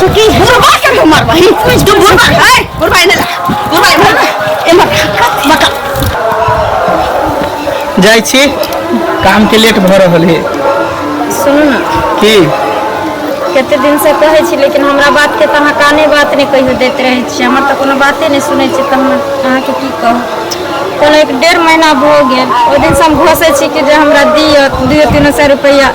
छौ की बुढ़बा के तू मारबही तू बुढ़बा ए बुढ़बा एने ला बुढ़बा एने ला एमहर बका जाइ छी काम के लेट भऽ रहल है सुनू ने की कते दिनसँ कहै छी लेकिन हमरा बातके तऽ अहाँ काने बात नहि कहियो दैत रहै छी हमर तऽ कोनो बाते नहि सुनै छी तऽ हम अहाँके की कहू कोनो एक डेढ़ महीना भऽ गेल ओहि दिनसँ हम घोसै छी कि जे हमरा दिअ दुइयो तीनो सए रुपैआ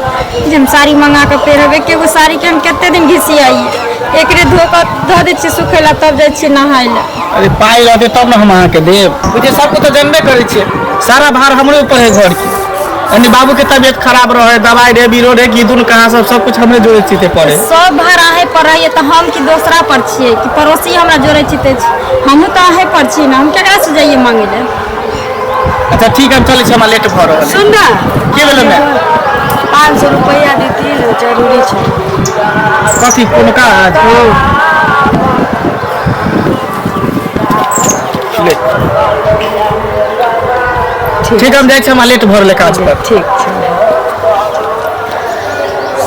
जे हम साड़ी मंगा कऽ पहिरब एके गो साड़ीके हम कते दिन घिसियाइए एकरे धो कऽ धऽ दै छियै सुखै लए तब जाइ छियै नहाय लए। अरे पाइ रहतै तब ने हम अहाँके देब। बुझियौ सबके तऽ जानबे करै छियै सारा भार हमरे ऊपर है घर के। यानी बाबू के तबियत खराब रहे दवाई रे बीरो रे की दुन कहाँ सब सब कुछ हमरे जोड़े चीते पड़े। सब भार अहे पर रहैए तऽ हम की दोसरा पर छियै कि पड़ोसी हमरा जोड़े चीते छै हमहूँ तऽ अहे पर छी ने हम केकरा से जाइए मांगे लए। अच्छा ठीक है हम चलै छी हमरा लेट भऽ रहल है। सुन ना की भेलै माय? 500 रुपैआ देती ने जरूरी छै। कथी कोनो काज? ले ठीक हम जाइ छी हमरा लेट भऽ रहलै काज पर। ठीक छै।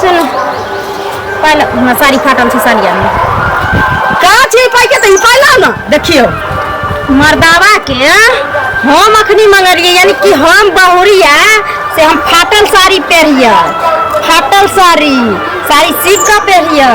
सुनू पहिले हमरा साड़ी फाटल छै साड़ी आनू। कहाँ छै पाइ के तऽ ई पाइ लाउ ने देखियौ। मर्दावा के हम अखनी मंगलियै यानी कि हम बहुरिया से हम फाटल साड़ी पहिरियै फाटल साड़ी साड़ी सीख कऽ पहिरियै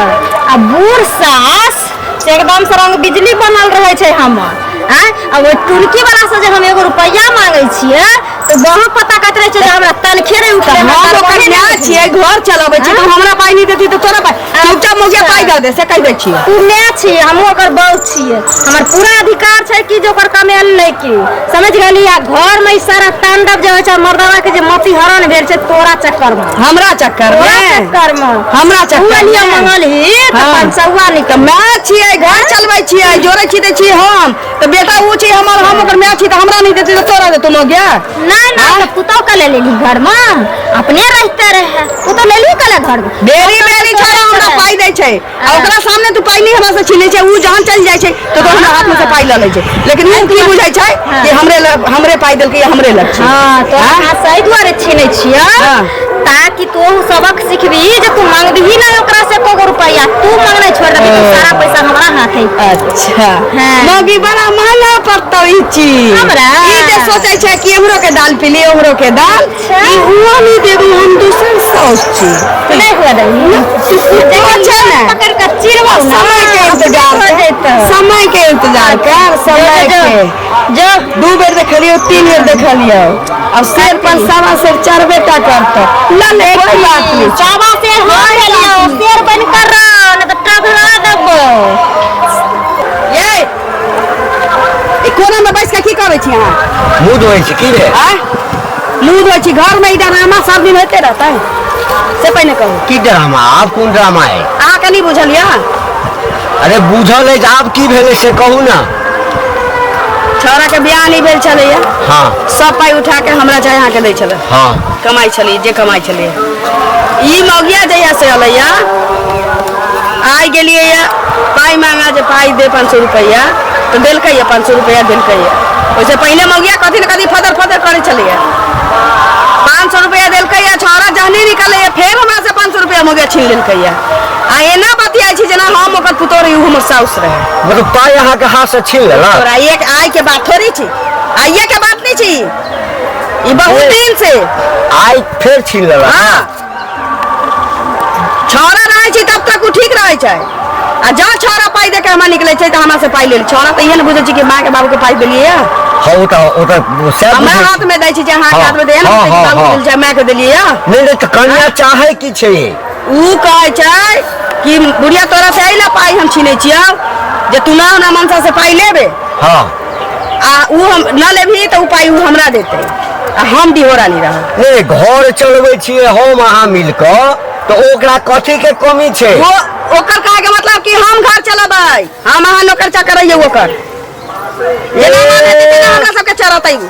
आ बूढ़ सास से एकदम से रंग बिजली बनल रहै छै हमर आँय आ ओहि टुनकी वाला से जे हम एगो रुपैआ मांगै छियै तऽ बहुत पता कहैत रहै छै जे हमरा तनखे नहि उठलै हम हमरा ओकर तनखे माय नहि छियै घर चलबै छियै तू हमरा पाइ नहि देती तऽ तोरा पाइ चुपचाप मौगिया पाइ दऽ दे से कहि दै छियै। तू माय छी हमहूँ ओकर बहू छियै हमर पूरा अधिकार छै कि जे ओकर कमायल नहि की समझ गेली। आ घर में ई सारा तांडव जे होइ छै मर्दावा के जे मति हरण भेल छै तोरा चक्कर में। हमरा चक्कर तोरा में? चक्कर में। हमरा चक्कर तू एलियै में? मंगलही तऽ हाँ। 500 निकल। तऽ माय छियै घर चलबै छियै जोड़ै छी दै छियै हम तऽ बेटा ओ छै हमर हम ओकर माय छी तऽ हमरा नहि देतै तऽ तोरा देतौ मौगिया? नहीं नहीं तो पुतौ के ले लेली घर में अपने रहते रहे पुतौ ले ली कले घर में। बेरी बेरी छोड़ा हमरा पाइ दै छै आ ओकरा सामने तू पाइ नहि हमरा से छीनै छै उ जहन चलि जाइ छै तऽ तो हमरा हाथ में से पाइ लऽ लै छै लेकिन उ की बुझै छै कि हमरे लग हमरे पाइ देलकै या हमरे लग छै। हाँ तो हाँ? हाथ सही दुआरे छीनै छियै हाँ। ताकि तू सबक सिखबी जे तू मांगबही ना ओकरा से एको रुपैआ तू मांगना छोड़ देबी तो सारा पैसा हमरा हाथ है। अच्छा हाँ। मौगी बड़ा महंगा पड़तौ ई चीज। हमरा? ई जे सोचै छै कि हमरो के दाल पीली हमरो के दाल अच्छा। ई हुआ नहीं देबू हम दोसर साउस छी। नहीं हुआ दही। अच्छा ने। पकड़ के चिरबौ ना। समय के इंतजार हो कर जैतौ। समय के इंतजार कर समय जो, के जो 2 बेर देखलियो 3 बेर देखलियो अब शेर पर सवा शेर चढ़बे टा करतौ ना ले कोई बात नहीं। सवा शेर हो गेलियो शेर बन कर रह नहीं तो टघरा देबो। ये ई कोना में बैस के की करै छी अहाँ? मुँह धोइ छी की रे? आँय? मुँह धोइ छी घर में ई ड्रामा सब दिन होते रहतै से पहिने कहू। की ड्रामा? आब कोन ड्रामा है? अहाँ के नहीं बुझल यऽ? अरे बुझल अछि आब की भेलै से कहू ना। छौड़ा के बियाह नहीं भेल छलैया। हाँ। सब पाइ उठा के हमरा चाहे अहाँ के दै छलै। हाँ। कमाइ छलियै जे कमाइ छलियै ई मौगिया जहिया से अलैया आइ गेलियै या पाइ मांगा जे पाइ दे 500 रुपैआ तऽ देलकै या 500 रुपैआ देलकै या। ओहिसँ पहिने मौगिया कथी ने कथी फदर फदर करै छलैया। 500 रुपैआ देलकै या छौड़ा जहने निकलैया फेर हमरा से 500 रुपैआ मौगिया छीन लेलकै या। आ एना बतियाइ छी जेना हम ओकर पुतोह रही ओ हमर साउस रहे। मतलब पाइ अहाँके हाथ से छीन लेलक? तोरा एक आइ के बात थोड़ी छी आइए के बात नहीं छी ई बहुत दिन से। आइ फेर छीन लेलक? हाँ। छौड़ा रहै छी तब तक उ ठीक रहै छै आ जँ छौड़ा पाइ दे के हमरा निकलै छै तऽ हमरा से पाइ लेल। छौड़ा तऽ इहे ने बुझै छै कि माँ के बाबू के पाइ देलियै या। हाँ, ओ तऽ सएह हमरा बुझै हाथ छी। में दै छी जे अहाँके हाँ, हाथ में दै, एहन हाँ, बुझै छी हाँ, बाबू के हाँ। देल छै, माय के देलियै या। नहीं, नहीं, तऽ कन्या चाहै की छै? उ कहै छै कि बुढ़िया तोरा से एहि ला पाइ हम छीनै छियौ जे तू ना ओना मनसा से पाइ लेबे। हाँ। आ उ हम न लेबही तऽ उ पाइ उ हमरा देतै आ हम डिहोरा नहीं रहब। नहीं, घर चलबै छियै हम अहाँ मिल कऽ तऽ ओकरा कथी के कमी छै? वो ओकर कहै के मतलब कि हम घर चलेबै हम अहाँ नौकर चाकर रहियै ओकर। जेना मानै छै तेना हमरा सबके चरतै उ।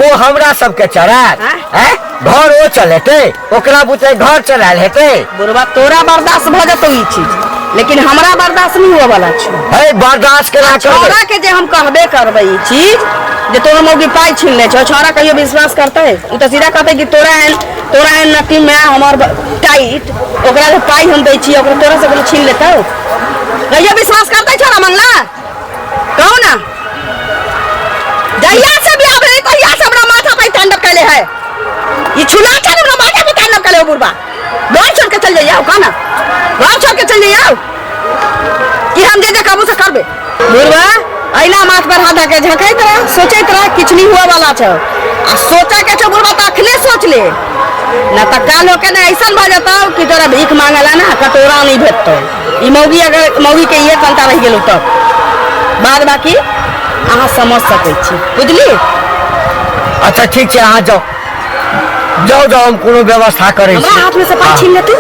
ओ हमरा सबके चरात? हाँ? हैं? घर ओ चलेतै ओकरा बुते घर चलायल हेतै? बुढ़बा तोरा बर्दाश्त भऽ जेतौ ई चीज लेकिन हमरा बर्दाश्त नहीं हुए वाला छौ। है बर्दाश्त केना करबै? छौड़ा के जे हम कहबे करबै ई चीज जे तोरा मौगी पाइ छीन लै छौ छौड़ा कहियो विश्वास करतै? उ तऽ सीधा कहतै कि तोरा एहन नती माय हमर टाइट ओकरा जे पाइ हम दै छियै ओकरा तोरा से कोनो छीन लेतौ? कहियो विश्वास करतै छोरा मंगला कहू ना जहिया से बियाह भेलै तहिया से हमरा माथा पर तांडव कैले है ई छुला छल हमरा माथा पर तांडव कैले हो बुढ़बा घर छोड़ के चल जाइए कह ना घर छोड़ के चल जाइए कि हम जे जे कहबो से करबे बुढ़बा अइला माथ पर हाथ धऽ के झँकैत रह सोचैत रह किछु नहीं हुआ वाला छौ आ सोचे के छौ बुढ़बा तऽ अखने सोच ले ना तऽ काल होके ने ऐसन भऽ जेतौ कि तोरा भीख मांगला ना कटोरा नहीं भेटतौ ई मौगी अगर मौगी के इहे कंता रहि गेलौ तब बाद बाकी अहाँ समझ सकै छी बुझली अच्छा ठीक छै अहाँ जाउ जाउ जाउ हम कोनो व्यवस्था करै हमरा छी हाथ में से पाइ छीन लेतू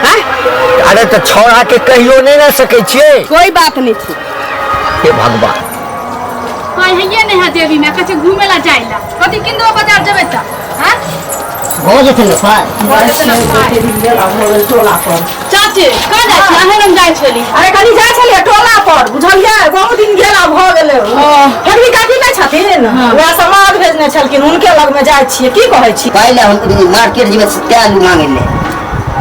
हैं अरे तऽ छौड़ा के कहियो नहि ने सकै छियै कोई बात नहीं छी हे भगवान पाइ हैये नहि है जेबी में कहै छै घूमे ला जाय ला कथी किन देबो बाजार जेबै तऽ हैं भऽ जेतै ने पाइ भऽ जेतै ने पाइ। चाची कहाँ जाइ छी अहें लग जाइ छली अरे कनी जाइ छलियै टोला पर बुझलियै बहुत दिन गेला भऽ गेलै फेर भी काकी नहि छथिन वएह समाज भेजने छलखिन हुनके लगमे जाइ छियै की कहै छी पाइ लए हम मार्केट जेबै से तें आलू मांगै लए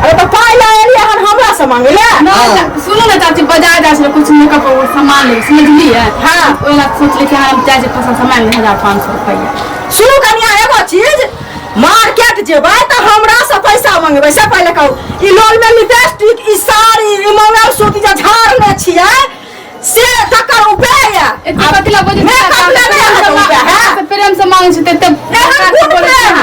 अरे तऽ पाइ लए एलियै हन हमरा से मांगै लए नहि सुनू ने चाची बाजार जाइ छलै कुछ मेकअप और सामान लेबै समझलियै हाँ। ओहि ला सोचलियै कि हम जाइ छी पसंद सामान ले 1500 रुपैआ सुनू कनिया एगो चीज मार्केट जेबै तऽ हमरा से पैसा मंगेबै से पहिले कहू ई लोल में लिपस्टिक ई साड़ी ई मंगलसूत्र जे झाड़ने छियै से तकर उपाय यऽ एते कथी ला बजै मेकअप लेबै अहाँके उपाय है प्रेम से मांगै छी तऽ एते एहन कोन प्रेम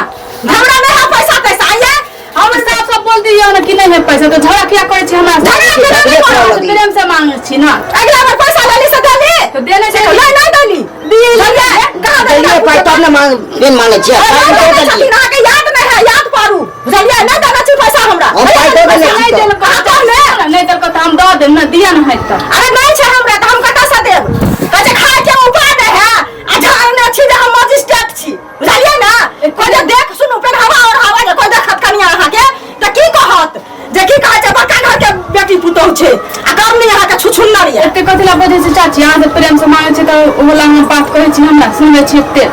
हमरा नहि है पैसा तैसा ये हम साफ साफ बोल दियौ ने कि नहीं है पैसा तो झगड़ा किया करै छी हमरा से झगड़ा केना नहि करब? प्रेम से मांगै छी ना अगला बार पैसा लेली से देली तो देने से नहीं नहीं देली दिलियै कहाँ देली देलियै पाइ तब ने मांग फेर मांगै छियै अरे पाइ नहीं दऽ देने देलियै छथिन अहाँके याद नहि है याद पारू बुझलियै नहि देने छी पैसा हमरा हम पाइ दऽ देने नहीं छी तऽ। देलको अहाँ कहले नहीं देलको तऽ हम दऽ देब ना दिया ना है तऽ अरे नहीं छै हमरा तऽ हम कतऽ से देब कहै छै खाय के उपाय नहि है आ झाड़ने छी जे हम मजिस्ट्रेट छी बुझलियै ने कोइ जे देख सुनू पेनहावा और हवा जे कोइ देखत कनिया अहाँके तऽ की कहत जे की कहै छै बड़का घर के बेटी पुतोहु छै आ करनी अहाँके छुछुन्नर यऽ एते कथी ला बजै छी चाची अहाँ से प्रेम से मांगै छी तऽ ओहो ला हम बात कहै छी हमरा सुनै छी एते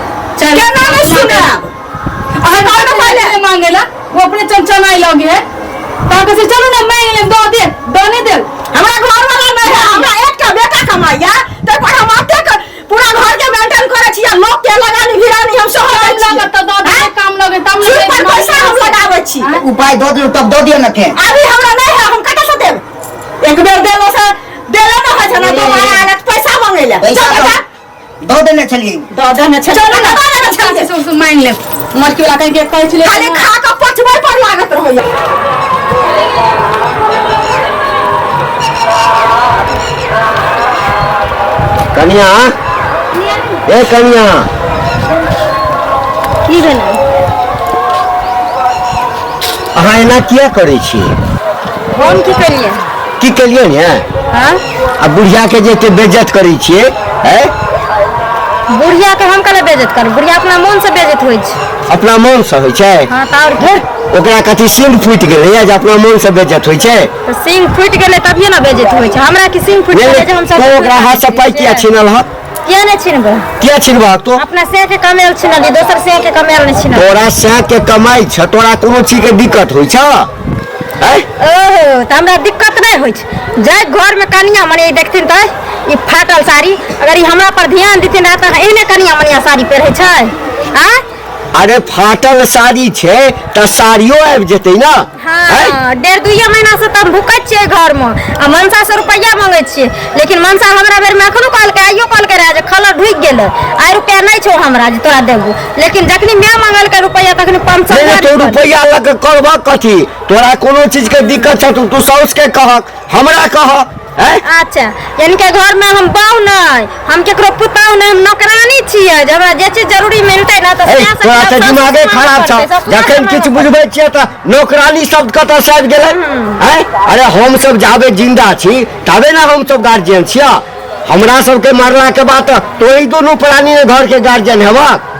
केना नहि सुनायब अहाँ कहू ने पहिले। पहिले मांगे ला वो अपने चमचमाई लगे है तऽ कहै छै चलू ने मांगि लेब दऽ देब दऽ नहि देब हमरा घर वाला नहि है हमरा एकटा बेटा कमाइया ताहि पर हम एतेक पूरा घर के मेंटेन करै छी आ लोक के लगानी भिरानी हम सेहो दै काम छी लगत तऽ दऽ देब काम लगे तब ने सूद पर पैसा हम लगाबै छी उपाय दऽ दियौ तब दऽ दियौ ने फेर अभी हमरा नहि है हम कतऽ से देब एक बेर देलो से देलो न होइ छै ना दोबारा आयल तऽ पैसा मंगै ले पैसा चल बेटा दऽ देने छलियै दऽ देने छै चल ना दऽ देने छलियै से से मांगि लेब मटकी वाला कहीं के कहै छलै खाली खा कऽ पचबै पर लागत रहैया कनिया ए कनिया की भेलै अहाँ एना किया करै छी हम की करिए की केलियै ने हाँ आ बुढ़िया के जे एते बेज्जत करै छियै हैं बुढ़िया के हम कले बेइज्जत करब बुढ़िया अपना मोन से बेइज्जत होइ छै अपना मोन से होइ छै हाँ तऽ आओर की ओकरा कथी सिंह फूटि गेलैया जे अपना मोन से बेज्जत होइ छै तऽ सिंह फूटि गेलै तभिए ने बेइज्जत होइ छै हमरा की सिंह फूटि नहि गेलै जे हम सब तों ओकरा हाथ से पाइ किया छीनल हक किया नहि छिनबै किया छिनबहक तो अपना सेह के कमेल छिनलियै दोसर सेह के कमेल नहि छिनलियै तोरा सैं के कमाइ छ तोरा कोनो चीज के दिक्कत होइ छ आँय? ओहो तऽ हमरा दिक्कत नहि होइ छै जाहि घरमे कनिया मनिया देखथिन तऽ ई फाटल साड़ी अगर ई हमरा पर ध्यान देथिन रहए तऽ एहने कनिया मनिया साड़ी पहिरै छै आँय अरे फाटल साड़ी छै तऽ साड़ियो आबि जेतै ने आँय? हाँ डेढ़ दुइये महीना से तऽ हम भुकैत छियै घरमे आ मनसा से रुपैआ मांगै छियै लेकिन मनसा हमरा बेरमे एखनो कहलकै आइयो कहलकै रहए जे खलर ढुकि गेलै आइ रुपैआ नहि छौ हमरा जे तोरा देबो लेकिन जखनी माय मांगलकै रुपैआ तखनी 500 नहि नहि, तू रुपैआ लऽ कऽ करबह कथी तोरा कोनो चीज के दिक्कत छौ तऽ तू साउस के कहक हमरा कह हैं अच्छा यानी कि घर में हम बाऊ नहीं हम केकरो पुताऊ नहीं हम नौकरानी छियै जे हमरा जे चीज जरूरी मिलतै ना तऽ ए, सएह से तोरा तऽ सासु दिमागे मांगऽ खराब छौ पड़तै, ससुरा जखन मांगऽ किछु पड़तै। बुझबै छियै तऽ नौकरानी शब्द कतऽ से आबि गेलै हैं अरे हम सब जाबे जिंदा छी तबे ने हम सब गार्जियन छियै हमरा सबके मरला के बाद तऽ तोही दुनू प्राणी ने घर के गार्जियन हेबक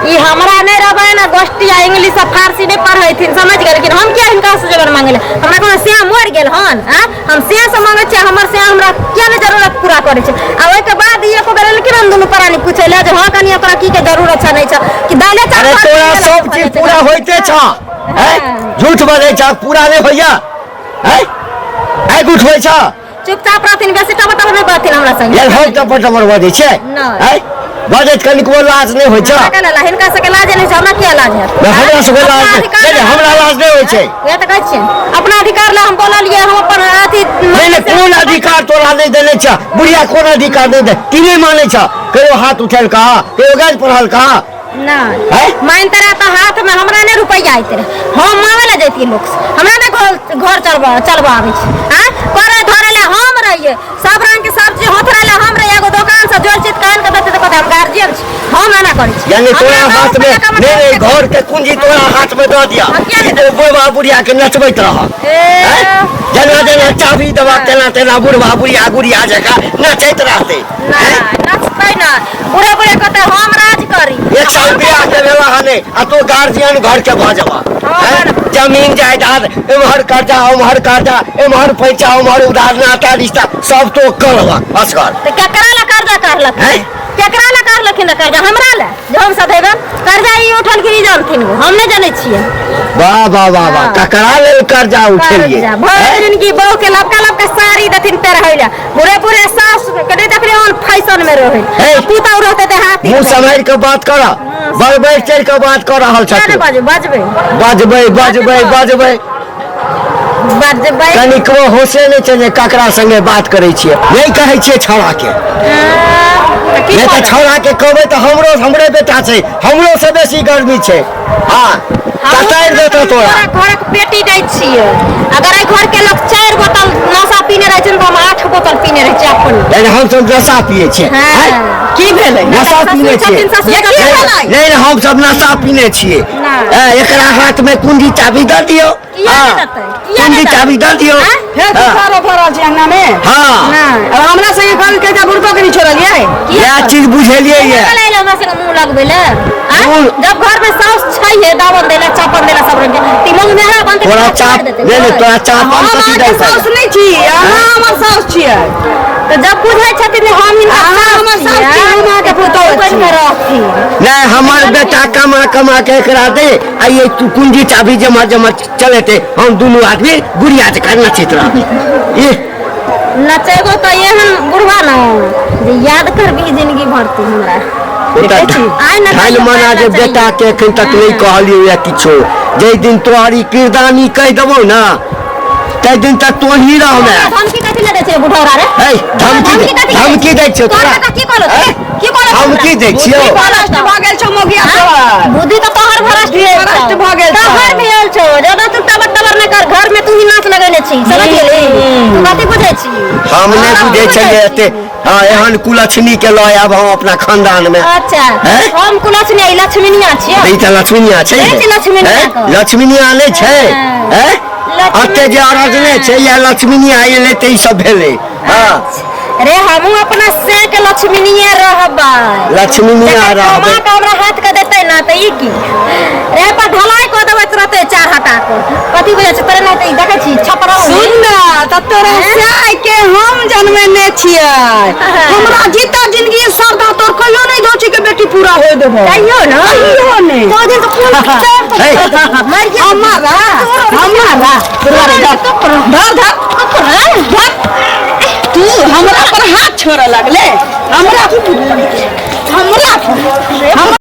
ई हमरा नहि रहबै ने गोष्ठी आ इंग्लिश आ फारसी नहि पढ़ैथिन समझ गेलखिन हम किया हिनका से जबर मांगे ले हमरा कोनो सिया मरि गेल हन आ हम सिया से मांगे छियै हमर सिया हमरा किया नहि जरूरत पूरा करै छै आ ओहिके बाद ई एको बेर एलखिन हम दुनू प्राणी पूछै लए जे हँ कनिया तोरा की के जरूरत छै नहि छै कि दाले चावल अरे भात तोरा खेलक सब चीज पूरा होइते छ हैं झूठ बजै छ पूरा नहि होइया हैं आगि उठबै छ चुपचाप रहथिन बेसी टबर टबर नहि बजथिन हमरा संगे यार हम टपर टपर बजै छियै नहि। आँय बजैत कनिकबो लाज नहि होइ छौ हमरा केना लाज हिनका सबके लाज नहि छै हमरा किया लाज हैत नहि, हमरा सबके अपना लाज नहि अधिकार नहि, लए- हमरा लाज नहि होइ छै वएह तऽ कहै छियै अपना अधिकार लए हम बोललियै हम अपन अथी नहि नहि कोन अधिकार तोरा नहि देने छ बुढ़िया कोन अधिकार नहि दे की नहि मानै छ कहियो हाथ उठेल कहा कहियो गारि पढ़ल कहा नहि हैं? मानते रहे तऽ हाथमे हमरा नहि रुपैआ आइत रहे हम मांगे लए जैतियै लोकसँ हमरा नहि घर घर चलबा चलबा आबै छै आँय करे धरे लए हम रहियै सब रंग के सब्जी होथरे लए हम रहियै एगो दोकान से जोड़ चित कान के देतै तऽ कहतै हम गार्जियन छी हम एना करै छी यानी हमरा तोरा दस हाथ में रुपैआ कमा नहीं नहीं के घर के कुंजी तोरा हाथ में दऽ दिया हम किया ई तो बुढ़वा बुढ़िया के नचबैत रह ए, जेना जेना चाभी देबा तेना तेना बुढ़वा बुढ़िया गुड़िया जकाँ नचैत रहतै ना नचतै ना बुढ़े बुढ़े कहतै हम राज करी 1 साल बियाह के भेला हने आ तू गार्जियन घर के भऽ जेबा हाँ, हैं? जमीन जायदाद एम्हर कर्जा ओम्हर कर्जा एम्हर पैसा ओम्हर उधार नाता रिश्ता सब तो करबा असगर तऽ केकरा ला कर्जा कहलक हैं? केकरा ला कहलखिन तऽ कर्जा हमरा ला जे हम सधेबन कर्जा ई उठलखिन ई जानथिन ओ, हम नहि जनै छियै वाह वाह वाह वाह हाँ। ककरा लेल कर्जा उठेलियै कर्जा भरि जिनगी बहू के लबका लबका साड़ी देथिन पहिरै ला बुढ़े बुढ़े सास के नहि देखलियै ओहन फैशन में रहै हे। पुतहु रहतै तऽ हाथी मुँह सम्हारि कऽ बात कर बड़ बढ़ि चढ़ि कऽ बात कऽ रहल किया नहि छथिन बाजू बजबै बजबै बजबै बजबै बजबै कनिकबो होशे नहि छै जे ककरा संगे बात करै छियै नहि कहै छियै छौड़ाके तऽ की नहि तऽ करब? छौड़ाके कहबै तऽ हमरो हमरे बेटा छै हमरो से बेसी गर्मी छै हँ कटारि देतौ तोरा तोरा घरक पेटी दै छियै अगर एहि घर के लोग चारि बोतल नशा पीने रहै छै तऽ हम 8 बोतल पीने रहै छियै अपन यानी हम सब नशा पिए छियै हँ। हैं? की भेलै नशा पीने ससुर छियै छथिन, ससुर नहीं, की भेलै? नहीं नहीं, हम सब नशा पीने छियै नहि। ए, एकरा हाथ में कुंजी चाबी दऽ दियौ किया हाँ। नहि देतै? किया नहि कुंजी देतै? चाबी दऽ दियौ आँय? फेर हाँ। तुषारो भरल छै अंगना में हाँ नहि। अब हमरा संगे कल के बुढ़बो के नहीं छोड़लियै इएह चीज बुझेलियै ये केना लैले हमरा संगे मुँह लगबै ले आँय? मुँह- जब घर में साउस छै हे दावन देला चापन देला सब रंग के तीमन मेहरा बनतै तोरा तऽ चाप छोड़ि देतै। नहीं नहीं तोरा चाप हम हम कथी अहाँके दै साउस नहि छी अहाँ हमर साउस छियै तऽ जब बुझै छथिन जे हम हिनका अहाँ हमर साउस छी, हम अहाँके पुतोहु बनि छी। कऽ रहथिन नहीं हमर बेटा कमा कमा के एकरा दे आ ये तू कुंजी चाबी जमा जमा चलेते हम दुनू आदमी गुड़िया जकाँ नचैत रहबै ई नचेगो तऽ एहन बुढ़वा न जे याद करबी जिंदगी भर तू हमरा देखै छी? आइ नचैयो, धन मना जे काल्हि नचैयो। बेटा के एखन तक नहि कहलियौ या किछो जाहि दिन तोहर ई किरदानी कहि देबौ ने ताहि दिन तक तोही रहमे धमकी कथी लए दै छै बुढ़ौरा रे है धमकी धमकी दै छियौ तोहर तोरा बेटा की कहलक हैं? की कहलक धमकी दै छियौ बुद्धि भ्रष्ट भऽ गेल छौ मौगिया तोहर बुद्धि तऽ तोहर भ्रष्ट भेल छौ। भ्रष्ट भऽ गेल छौ। तोहर भेल छौ ज्यादा तू टबर टबर नहि कर घर में तू ही नाच लगेने छी समझ गेली तू कथी बुझै छी हम नहि हमरा बुझै छलियै एते हँ एहन कुलक्षणी के लऽ आयब हम अपना खानदान में अच्छा हैं? हम कुलक्ष्मी लक्ष्मीनिया छियै ई तऽ लक्ष्मीनिया छै नहि छै लक्ष्मीनिया हैं? के। लक्ष्मीनिया नहि छै हँ। हैं? लक्ष्मीनिया एते जे अरजने छै या लक्ष्मीनिया एलै तऽ ई सब भेलै हँ रे हमहूँ अपना से के लक्ष्मीनिये रहबै लक्ष्मीनिया जकर रहबै कमा के हमरा हाथ के देतै ना तऽ ई की रे पर ढलाई कऽ देबै तुरते चार हटा कऽ कथी बुझै छै तोरे नहि तऽ ई देखै छी छपरा सुन ना तऽ तोरा साय के हम जनमेने छियै हमरा जीता जिंदगी सरदा तोर कहियो नहि धोची के बेटी पूरा होय देबो कहियो ना कहियो नहि तो दिन तऽ कोन हे, मर गेल हमारा हमारा धर धर धर तू हमरा पर हाथ छोड़ऽ लगले हमरा हमरा हम